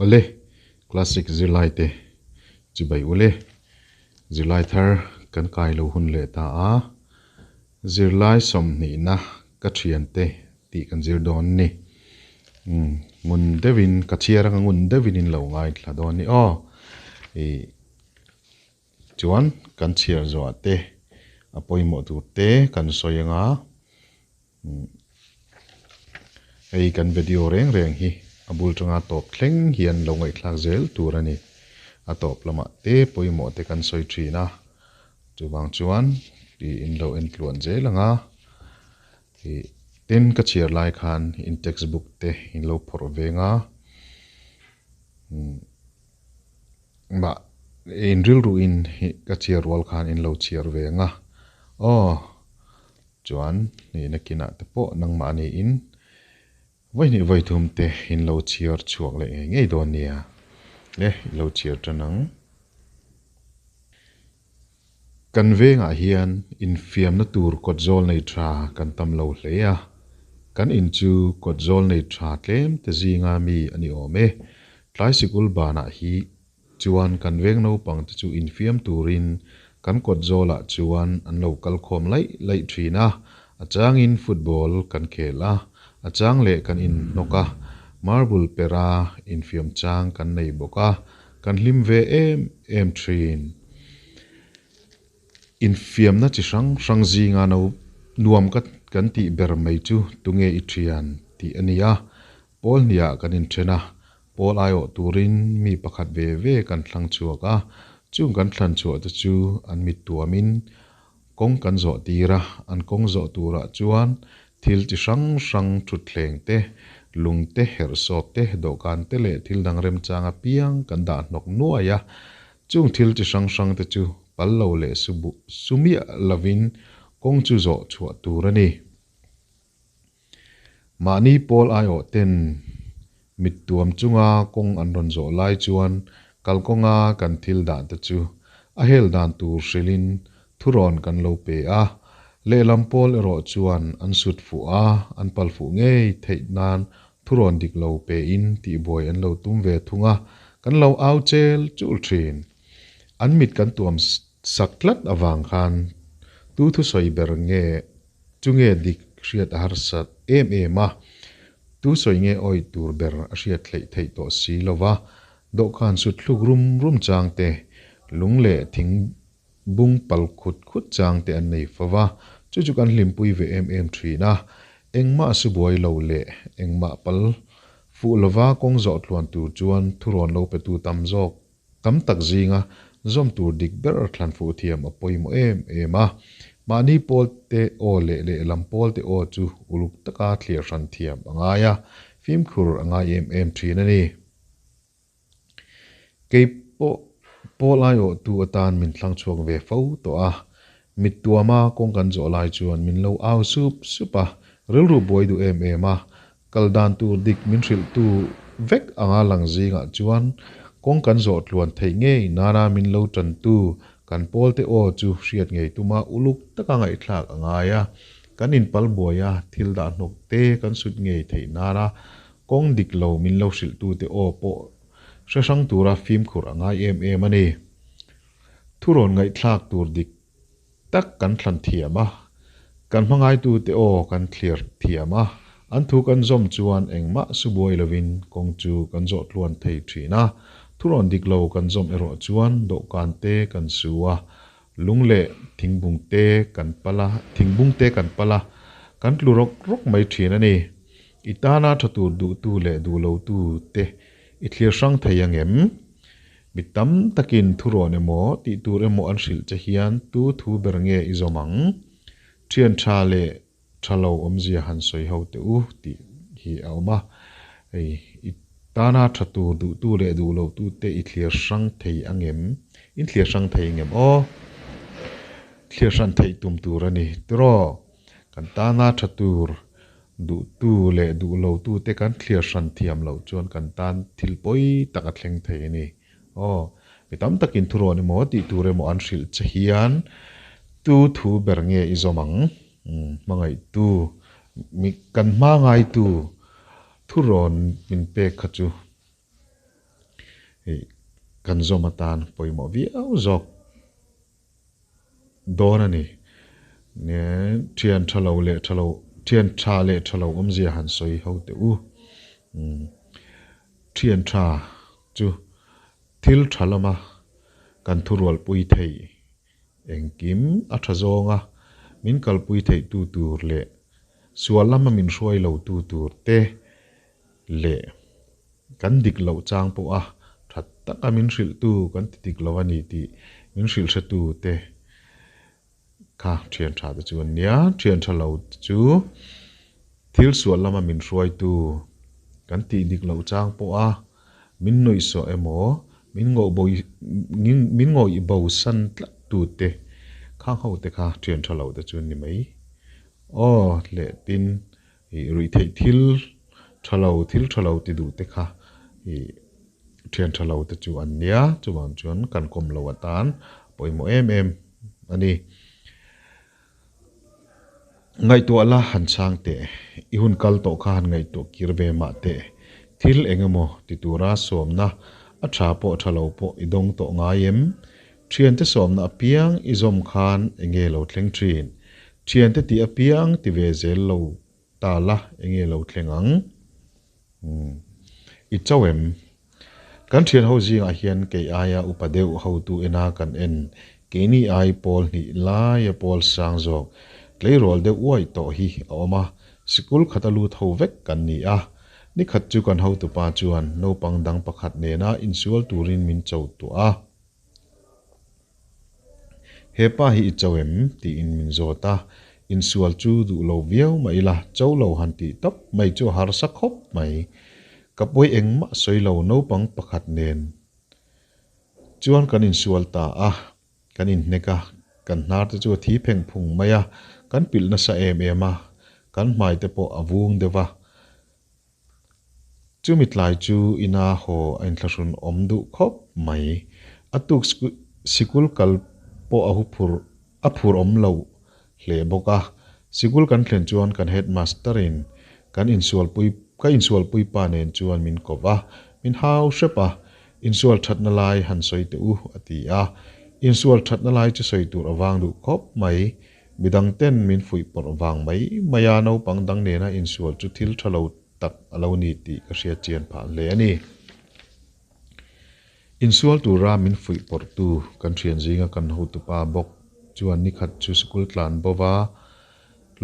Awle, Classic zirlai te chibai ule, zirlai thar kan kai lo hun leh ta a, zirlai sawmhnihna ka thiante tih kan zir dawn ni. Umm ngun deuhin ka chhiar anga ngun deuhin in lo ngaithla dawn ni aw. Ih chuan kan chhiar zawh te a pawimawh tur te kan sawi anga. Hei kan video reng reng hi a bul tanga tawp thleng hian lo ngaihthlak zel tur a ni. A tawp lamah te pawimawh te kan sawi thin a, chuvang chuan tiin lo en tluan zel ang a. Ih tin ka chhiar lai khan in textbook te in lo phawrh veng a, mah in rilruin ka chhiar rual khan in lo chhiar veng a, aw. Chuan nihna kinah te pawh nangmah niin vawihnih vawithum te in lo chhiar chhuak leh ngei ngei dawn nia. Le, i lo chhiar tan ang. Kan vengah hian infiamna tur kawt zawl nei tha kan tam lo hle a. Kan in chu kawt zawl nei tha tlem te zinga mi a ni awm e. Tlai sikul banah hi Chuan kan veng naupang te chu infiam turin kan kawt zawlah chuan an lo kal khawm laih laih thin a, a changin football kan khel a, a chang leh kan inhnawk a, marble pera infiam chang kan nei bawk a, kan hlim ve em em thin. Infiamna chi hrang hrang zinga no nuam ka kan tih ber mai chu tunge i thian tih a ni a, pawl hniah kan inthen a, pawl aiawh turin mi pakhat ve ve kan thlang chhuak a, chung kan thlan chhuah te chu an mit tuamin kawng kan zawh tir a, an kawng zawh turah chuan thil chi hrang hrang thutthleng te, lung te, herhsawp te, dawhkan te leh thil dang remchang apiang kan dah hnawk nuai a, Chung thil chi hrang hrang te chu pal lo leh su buh su miah lovin kawng chu zawh chhuah tur a ni. Mahni pawl aiawh ten mit tuam chunga kawng an rawn zawh lai chuan kalkawnga kan thil dah te chu a hel dan tur hrilhin thurawn kan lo pe a, lehlam pawl erawh chuan an sut fuh a, an pal fuh ngei theih nan Thurawn dik lo pe in tihbuai an lo tum ve thung a, kan lo au chel chul thin. An mit kan tuam sak tlat avang khan tu thusawi ber nge chu nge dik hriat a harsat em em a, tu sawi nge awih tur ber a hriat hleih theih tawh si lo va, dawhkan sut thluk rum rum chang te, lung leh thing bung pal khut khut chang te an nei fo va, chu chu kan hlimpui ve em em thin a, engmah su buai lo leh engmah pal fuh lova kawng zawh tluan tur chuan thurawn lo petu tam zawk tam tak zinga zawm tur dik ber thlan fuh thiam a pawimawh em em a, mahni pawl te aw leh lehlam pawl te aw chu uluk taka thliar hran thiam a ngai a, fimkhur a ngai em em thin a ni. Kei pawh Paul aiawhtu atan min thlang chhuak ve fo tawh a, mit tuama kawng kan zawh lai chuan min lo au sup sup a, rilru buai duh em em a, kal dan tur dik min hrilhtu vek anga lang zingah chuan kawng kan zawh tluan theih ngei nana min lo tantu kan Paul te aw chu hriat ngei tuma uluk taka ngaihthlak a ngai a, kan inpal buai a, thil dah hnawk te kan sut ngei theih nana Kawng dik lo min lo hrilhtute aw pawh hre hrang tura fimkhur a ngai em em a ni. Thurawn ngaihthlak tur dik tak kan thlan thiam a, kan hmangaitute aw kan thlir thiam a, an thu kan zawm chuan engmah su buai lovin kawng chu kan zawh tluan thei thin a, thurawn dik lo kan zawm erawh chuan dawhkan te kan su a, lung leh thingbung te kan pal a, thingbung te kan pal a, kan tlu rawk rawk mai thin a ni. I tana tha tur duhtu leh duhlotu te i thlir hrang thei ang em? Mi tam takin thurawn emaw tih tur emaw an hrilh che hian tu thu ber nge i zawm ang? Thian tha leh tha lo awmzia han sawi ho teh u tih hi a awm a. Hei i tana tha tur duhtu leh duhlotu te i thlir hrang thei ang em? In thlir hrang thei ang em aw? Thlir hran theih tum tur a ni tiraw? Kan tana tha tur Duhtu leh duhlotute kan thliar hran thiam loh chuan kan tan thil pawi tak a thleng thei a ni. Aw, mi tam takin thurawn emaw tih tur emaw an hrilh che hian tu thu ber nge i zawm ang? Umm, hmangaihtu, mi kan hma ngaitu thurawn min pek kha chu. Hei kan zawm atan pawimawh viau zawk dawn a ni. Thian tha lo leh tha lo, thian tha leh tha lo awmzia han sawi ho teh u. Thian tha chu thil tha lama kan thurualpui theih engkim a tha zawnga min kalpui theih tu tur leh sual lama min hruai lo tu tur te leh kan dik loh chang pawha tha taka min hrilhtu kan ti dik lo a ni tih min hrilh hretu te kha thian tha te chu an nia. Thian tha lo te chu thil sual lama min hruaitu kan tih dik loh chang pawha min nuihsawh emaw min min ngawih bo san tlat tu te khang ho te kha thian tha lo te chu an ni mai. Aw leh tin Ih ruihtheih thil tha lo, thil tha lo ti duh te kha ih thian tha lo te chu an nia, chuvang chuan kan kawm lo atan pawimawh em em a ni. Ngaihtuah la han chhang teh, i hun kal tawh kha han ngaihtuah kir ve mah teh, thil eng emaw ti tura sawmna a tha pawh tha lo pawh i dawng tawh ngai em? Thiante sawmna apiang i zawm khan enge lo thleng thin? Thiante tih apiang ti ve zel lo ta la enge lo thleng ang? Umm. I cho em? Kan thian ho zingah hian kei aia upa deuh hotu ena kan en keini ai pawl hnih laia pawl sang zawk tleirawl deuh uai tawh hi a awm a, sikul khata lut ho vek kan ni a. Nikhat chu kan hotupa chuan naupang dang pakhat nena insual turin min cho tuah a. He pa hi i cho em? tiin min zawt a, insual chu duh lo viau mah ila cho lo han tih tawp mai chu a harsa khawp mai. Ka pawi engmah sawi lo naupang pakhat nen chuan kan insual ta a, kan inhnek a, kan hnar te chu a thi pheng phung mai a, kan pilh nasa em em a, kan hmai te pawh a vung deuh a. Chumi tlai chu ina haw a inthlahrun awm duh khawp mai. A tuk sikul kal pawh a huphur a phur awm lo hle bawk a. Sikul kan thlen chuan kan headmaster in kan insualpui ka insualpui pa nen chuan min kawp a, min hau hrep a. Insual thatna lai han sawi teh u a ti a. Insual thatna lai chu sawi tur a vang duh khawp mai. Midang ten min fuih pawrh vang mai mai a, naupang dang nena insual chu thil tha lo tak a lo ni tih ka hriat chian phah hle a ni. Insual tura min fuih pawrhtu kan thian zinga kan hotupa bawk chuan nikhat chu sikul tlan bo va,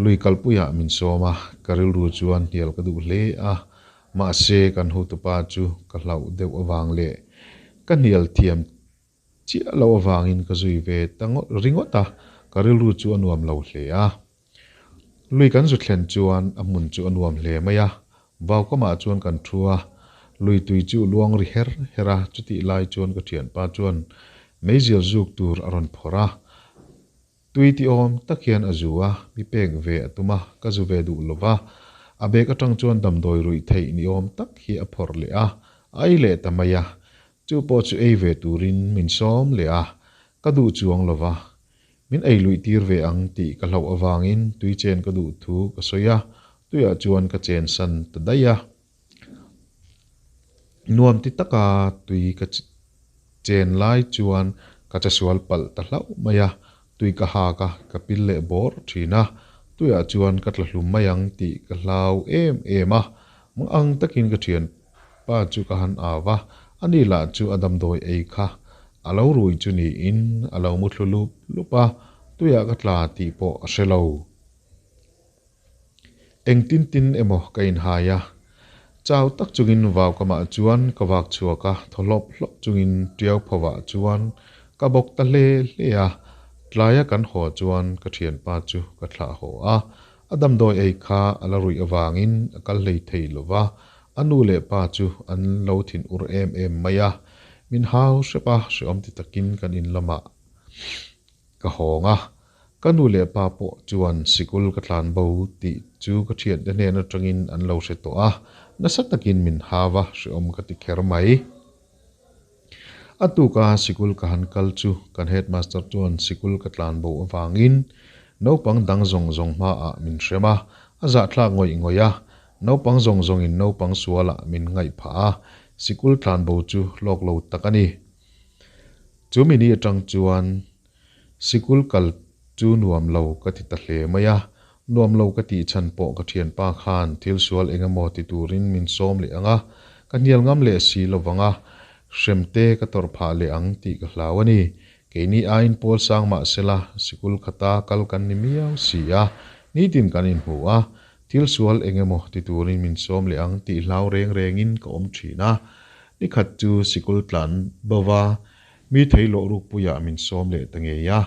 lui kalpuiah min sawm a, ka rilru chuan hnial ka duh hle a, mahse kan hotupa chu ka hlauh deuh avang leh ka hnial thiam Chiah loh avangin ka zui ve ta ringawt a, ka rilru chu a nuam lo hle a. Lui kan zu thlen chuan a hmun chu a nuam hle mai a, vaukamah chuan kan thu a, lui tui chu luang ri her her a, chutih lai chuan ka thianpa chuan meizial zuk tur a rawn phawrh a, tui ti awm tak hian a zu a, mi pek ve a tum a, ka zu ve duh lo va, a bag atang chuan damdawi ruih theih ni awm tak hi a phawrh leh a, a ei leh ta mai a, Chu pawh chu ei ve turin min sawm leh a, ka duh chuang lo va. Min ei luih tir ve ang tih ka hlauh avangin tui chen ka duh thu ka sawi a, tuiah chuan ka chen san ta daih a. Nuam ti taka tui ka chen lai chuan ka chasual palh ta hlauh mai a, tui ka hak a, ka pil leh bawr thin a, tuiah chuan ka tla hlum mai ang tih ka hlau em em a, mang takin ka thian Pa chu ka han au va, ani lah chu a damdawi ei kha a lo rui chu niin a lo mu thlu lup lup a, tuiah ka tla tih pawh a hre lo. Engtin tin emaw ka inhai a, chau tak chungin vau ka mah chuan ka vak chhuak a, thaw hlawp hlawp chungin tiau phovah chuan ka bawk ta hle hle a, tlaia kan haw chuan ka thianpa chu ka thlah haw a, A damdawi ei kha a la ruih avangin a kal hlei thei lo va, a nu leh pa chu an lo thin ur em em mai a. Min hau hrep a, hreawm ti takin kan in lamah ka hawng a. Ka nu leh pa pawh chuan sikul ka tlan bo tih chu ka thiante hnen atangin an lo hre tawh a, nasa takin min hau a, hreawm ka ti kher mai. A tuka sikul ka han kal chu kan headmaster chuan sikul ka tlan bo avangin naupang dang zawng zawng hmaah min hrem a, a zahthlak ngawih ngawih a, naupang zawng zawngin naupang sualah min ngaih phah a. Sikul tlan bo chu hlawk lo tak a ni. Chu mi ni atang chuan sikul kal chu nuam lo ka ti ta hle mai a. Nuam lo ka tih chhan pawh ka thianpa khan thil sual eng emaw ti turin min sawm leh ang a, ka hnial ngam leh si lovang a, hrem te ka tawrh phah leh ang tih ka hlau a ni. Keini aiin pawl sang mah sela sikul khata kal kan ni miau si a, nitin kan inhmu a, thil sual eng emaw ti turin min sawm leh ang tih hlau reng rengin ka awm thin a. Nikhat chu sikul tlan bova mi thei lawh rukpuiah min sawm leh ta ngei a,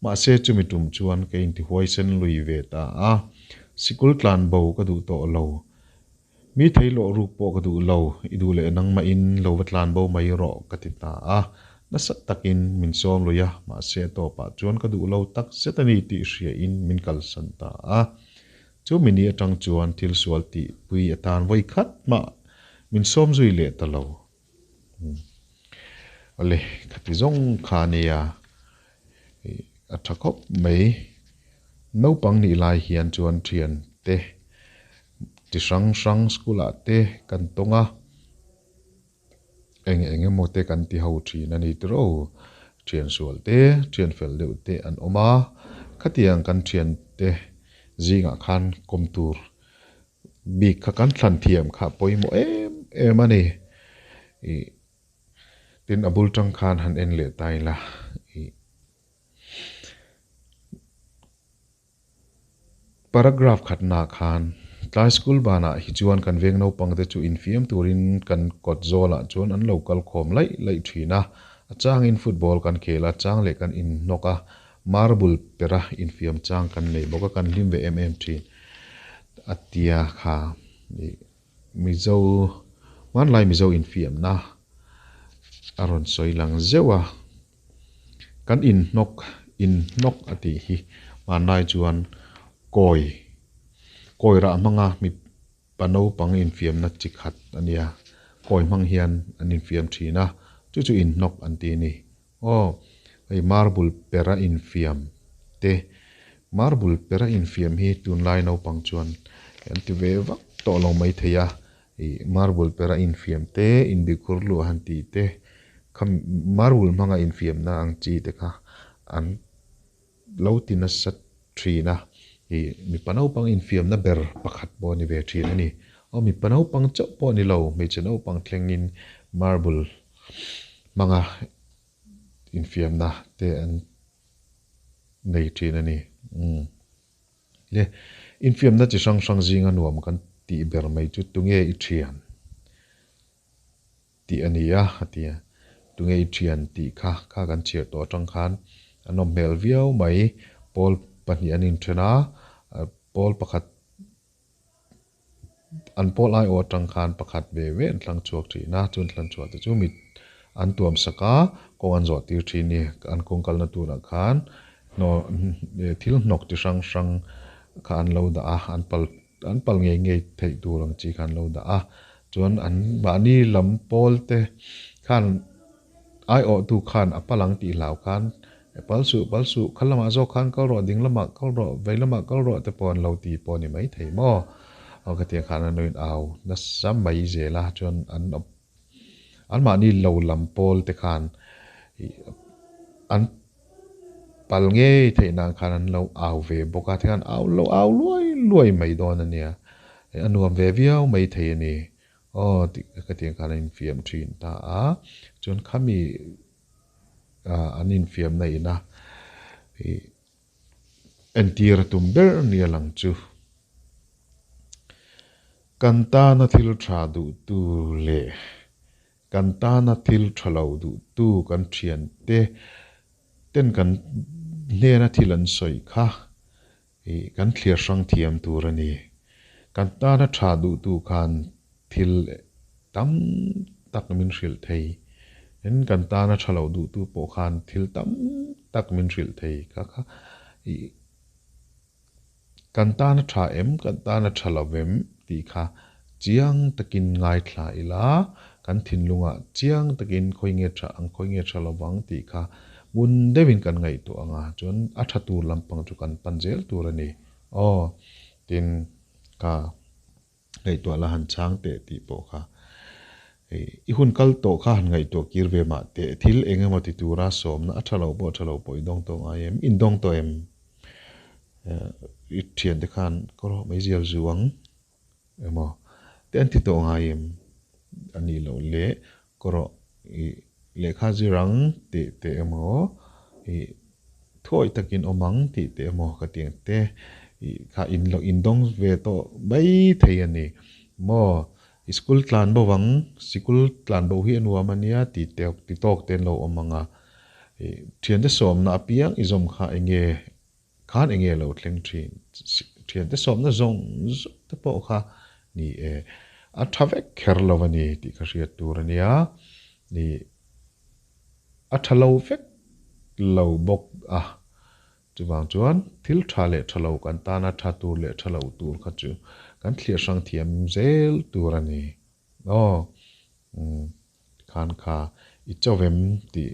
mahse chumi tum chuan ka intihuaisen lui ve ta a, sikul tlan bo ka duh tawh lo. Mi thei lawh ruk pawh ka duh lo, i duh leh nangmahin lo va tlan bo mai rawh ka ti ta a. Nasa takin min sawm lui a, mahse a tawpah chuan ka duh lo tak zet a ni tih hriain min kalsan ta a. Chu mi ni atang chuan thil sual tih pui atan vawi khat mah min sawm zui leh ta lo. Awle, khati zawng kha nia a tha khawp mai. Naupang nih lai hian chuan thian te chi hrang hrang school ah te kan tawng a, eng eng emaw te kan ti ho thin a ni tiraw. Thian sual te, thian fel deuh te an awm a, khatiang kan thian te zingah khan kawm tur Bik kha kan thlan thiam kha pawimawh em em a ni. Ih tin a bul tang khan han en leh ta ila ih paragraph khatna khan tlai school banah hi chuan kan veng naupang te chu infiam turin kan kawt zawlah chuan an lo kal khawm laih laih thin a. A changin football kan khel a, chang leh kan inhnawk a, Marble pera infiam chang kan nei bawk a, kan hlim ve em em thin a tia kha ih Mizo hmanlai Mizo infiamna a rawn sawi lang zeuh a, kan inhnawk inhnawk a tih hi hmanlai chuan kawi kawi rah hmanga mi pa naupang infiamna chi khat a nia, kawi hmang hian an infiam thin a, chu chu inhnawk an ti a ni. Aw, hei marble pera infiam te, marble pera infiam hi tunlai naupang chuan an ti ve vak tawh lo maithei a, ih marble pera infiam te, inbikhur luah han tih te, kha marble hmanga infiamna ang chi te kha an lo ti nasa thin a, ih mipa naupang infiamna ber pakhat pawh a ni ve thin a ni. Aw mipa naupang chauh pawh a ni lo, hmeichhe naupang thlengin marble hmanga infiamna te an nei thin a ni. Umm le, infiamna chi hrang hrang zinga nuam kan tih ber mai chu tunge i thian tih a ni a, a ti a. Tunge i thian tih kha kha kan chhiar tawh atang khan a nawm hmel viau mai. Pawl pahnih an inthen a, pawl pakhat An pawl aiawh atang khan pakhat ve ve an thlang chhuak thin a, chun thlan chhuah te chu mit an tuam sak a, kawng an zawh tir thin ni. An kawng kalna turah khan thil hnawk chi hrang hrang kha an lo dah a, an pal an pal ngei ngei theih tur ang chi kha an lo dah a. Chuan an mahni lam pawl te khan Aiawhtu khan a pal ang tih hlau khan, E pal suh, pal suh, kha lamah zawk khan kal rawh, ding lamah kal rawh, vei lamah kal rawh te pawh an lo ti pawh a ni maithei maw? Aw ka tiang khan an lo in au nasa mai zel a, chuan an anmahni lo lam pawl te khan an pal ngei theih nan khan an lo au ve bawk a, tikhan au lo au luai luai mai dawn a nia, a nuam ve viau maithei a ni. Aw tih ka tiang khan an infiam thin ta a, chuan khami an infiamna ina ih entir a tum ber nia lang chu. Kan tana thil tha duhtu leh kan tana thil tha lo duhtu kan thiante ten kan hnena thil an sawi kha Ih, kan thlir hrang thiam tur a ni. Kan tana tha duhtu khan thil tam tak min hrilh thei. Tin, kan tana tha lo duhtu pawh khan thil tam tak min hrilh thei. Kha kha, ih, kan tana tha em, kan tana tha lo em tih kha chiang takin ngaithla ila, kan thinlungah chiang takin khawi nge tha ang, khawi nge tha lovang tih kha Ngun deuhin kan ngaihtuah ang a, chuan a tha tur lampang chu kan pan zel tur a ni. Aw, tin ka ngaihtuah la han chhang teh tih pawh kha. I hun kal tawh kha han ngaihtuah kir ve mah teh, thil eng emaw ti tura sawmna a tha lo pawh a tha lo pawh i dawng tawh ngai em? In dawng tawh em? I thiante khan ka rawh mai zial zu ang emaw te an ti tawh ngai em? A nih loh leh ka rawh i lehkha zir ang tih teh emaw i thuawih takin awm ang tih teh emaw ka ti ang te i kha in lo in dawng ve tawh mai thei a ni maw? I school tlan bo ang, sikul tlan bo hi a nuam a nia ti tawk ti tawk te an lo awm ang a, i thiante sawmna apiang i zawm kha eng nge khan eng nge lo thleng thin, thiante sawmna zawng zawng te pawh kha ni e, a tha vek kher lo a ni tih kha hriat tur a nia, i a tha lo vek lo bawk a. Chuvang chuan thil tha leh tha lo kan tana tha tur leh tha lo tur kha chu kan thliah hrang thiam zel tur a ni. Aw, umm, khan kha i chauvem tih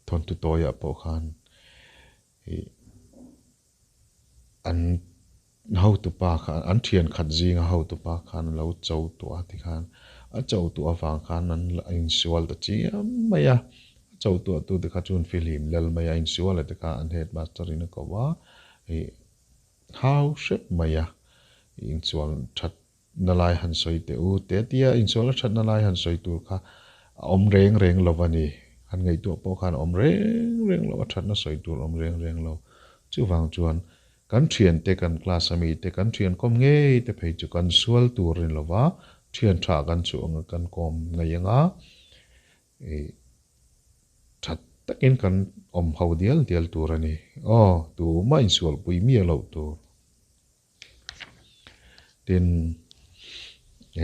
thawnthu tawiah pawh khan i an hotupa kha, an thian khat zinga hotupa khan a lo cho tuah a tikhan a cho tuah avang khan an insual ta chiam mai a. A cho tuah tu te kha chuan fihlim lal mai a, insual a te kha an headmaster in a ko a, ih hau hrep mai a, insual that na lai han sawi teh u te tia insual a that na lai han sawi tur kha a awm reng reng lo a ni. Han ngaihtuah pawh khan a awm reng reng lo, a thatna sawi tur a awm reng reng lo. Chuvang chuan kan thiante, kan class a mite, kan thian kawm ngei te phei chu kan sual tur a ni lo va, thian tha kan chuh anga kan kawm ngei anga ih that takin kan awm ho dial dial tur a ni. Aw, tumah insualpui miah loh tur. Tin,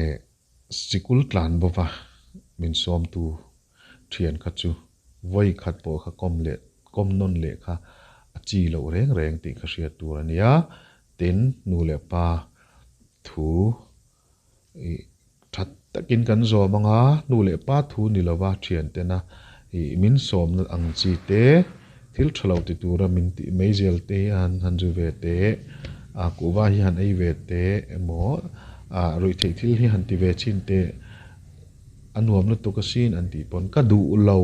eh, sikul tlan bawva min sawmtu thian kha chu vawi khat pawh kha kawm leh kawm nawn leh kha a chi loh reng reng tih kha hriat tur a nia. Tin, nu leh pa thu ih that takin kan zawm ang a, nu leh pa thu ni lova thian tena ih min sawmna ang chi te, thil tha lo ti tura min tih mai zel te hi han han zu ve teh, a kuhva hi han ei ve teh emaw ah ruih theih thil hi han ti ve chin teh a nuam lutuk asin an tih pawn ka duh lo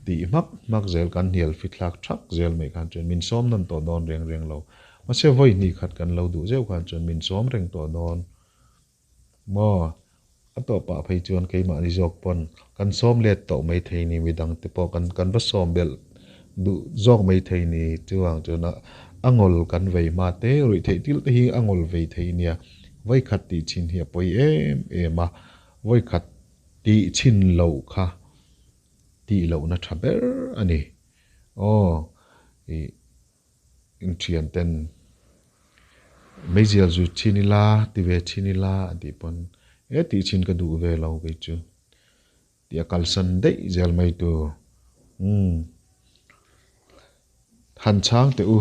tih hmak hmak zel kan hnial fithlak thak zel mai khan chuan min sawm nawn tawh dawn reng reng lo. Mahse vawi hnih khat kan lo duh zeuh khan chuan min sawm reng tawh dawn maw? A tawpah phei chuan keimahni zawk pawn kan sawm let tawh mai thei ni, midang te pawh kan kan va sawm belh duh zawk mai thei ni. Chuvang chuan a ngawl kan vei hma te, ruih theih til te hi a ngawl vei thei nia. Vawi khat tih chhin hi a pawi em em a, vawi khat tih chhin loh kha tih lohna tha ber a ni. Aw ih. Inthian ten meizial zu chhin ila ti ve chhin ila a tih pawn e tih chhin ka duh ve lo kei chu tih a kalsan daih zel mai tur umm han chhang teh u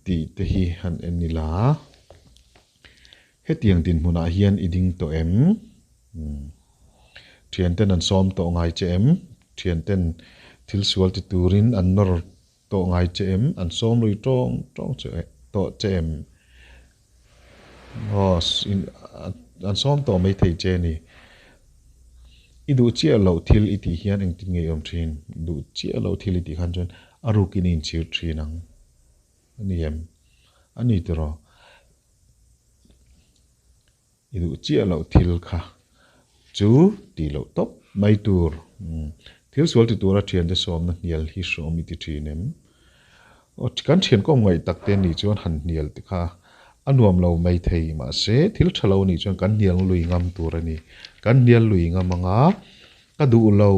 tih te hi han en ila hetiang dinhmunah hian i ding tawh em umm thian ten an sawm tawh ngai che em thian ten thil sual ti turin an nawr tawh ngai che em an sawm lui tawng tawng che tawh che em aw an sawm tawh mai thei che a ni i duh chiah loh thil i tih hian engtin nge i awm thin duh chiah loh thil i tih khan chuan A rukin i inchhir thin ang a ni em? A ni tiraw? I duh chiah loh thil kha chu tih loh tawp mai tur. Thil sual ti tura thiante sawmna hnial hi hrawm i ti thin em? Aw, kan thian kawm ngaih tak te nih chuan han hnial te kha a nuam lo mai thei. Mahse, thil tha lo nih chuan kan hnial lui ngam tur a ni. Kan hnial lui ngam anga ka duh lo.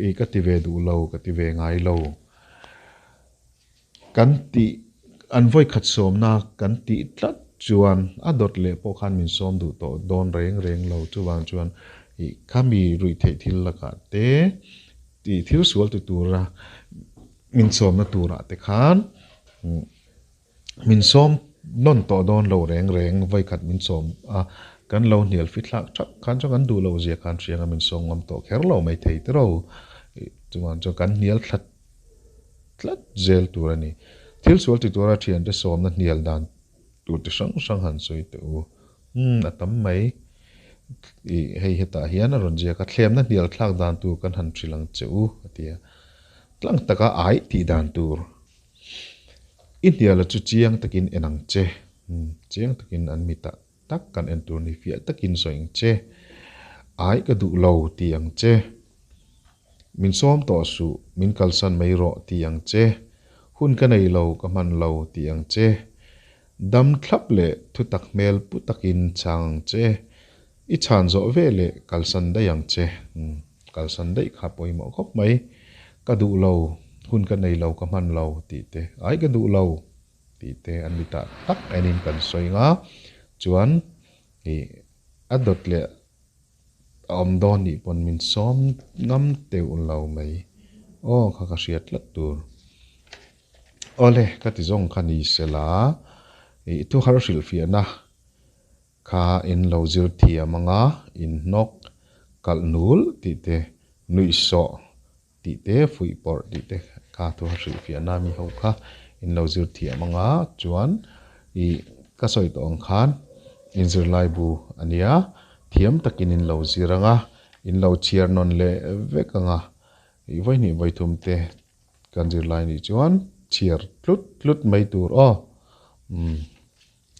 I ka ti ve duh lo, ka ti ve ngai lo. Kan tih, an vawikhat sawmna kan tih tlat chuan a dawt leh pawh khan min sawm duh tawh dawn reng reng lo. Chuvang chuan i khami ruih theih thil lakah te, tih thil sual ti tura min sawmna turah te khan Min sawm nawn tawh dawn lo reng reng, vawikhat min sawm a, kan lo hnial fi thlak thak khan chuan kan duh lo zia khan hriang a min sawm ngam tawh kher lo mai thei tiro. Chuan chuan kan hnial thlat tlat zel tur a ni. Thil sual ti tura thiante sawmna hnial dan tur ti hrang hrang han sawi teh u. Umm a tam mai. I hei hetah hian a rawn ziak a, thlemna hnial thlak dan tur kan han hrilh ang che u, a ti a. Tlang taka ai tih dan tur. I hniala chu chiang takin en ang che. Chiang takin an mitah tak kan en tur ni fiah takin sawi ang che. Ai ka duh lo ti ang che. Min sawm tawh suh, min kalsan mai rawh ti ang che. Hun ka nei lo, ka hman lo ti ang che. Dam thlap leh thutak hmel pu takin chhang ang che. I chhan zawh ve leh kalsan daih ang che. Umm, kalsan daih kha pawimawh khawp mai. Ka duh lo, hun ka nei lo, ka hman lo tih te, ai ka duh lo tih te an mi tah tak enin kan sawi nga. Chuan i a dawt leh a awm dawn nih pawn min sawm ngam teuh lo mai. Aw kha ka hriat tlat tur. Awle, ka ti zawng kha ni sela, i thu har hrilhfiahna kha in lo zir thiam anga in hnawk kalh nul tih te, nuihsawh tih te, fuih pawrh tih te kha thu har hrilhfiahna mi ho kha in lo zir thiam anga chuan i ka sawi tawh ang khan in zirlai bu ania, thiam takin in lo zir anga, in lo chhiar nawn leh vek anga i vawihnih vawithum te Kan zirlai nih chuan chhiar tlut tlut mai tur aw. Umm,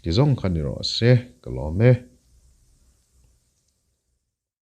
ti zawng kha ni rawh se, ka lawm e.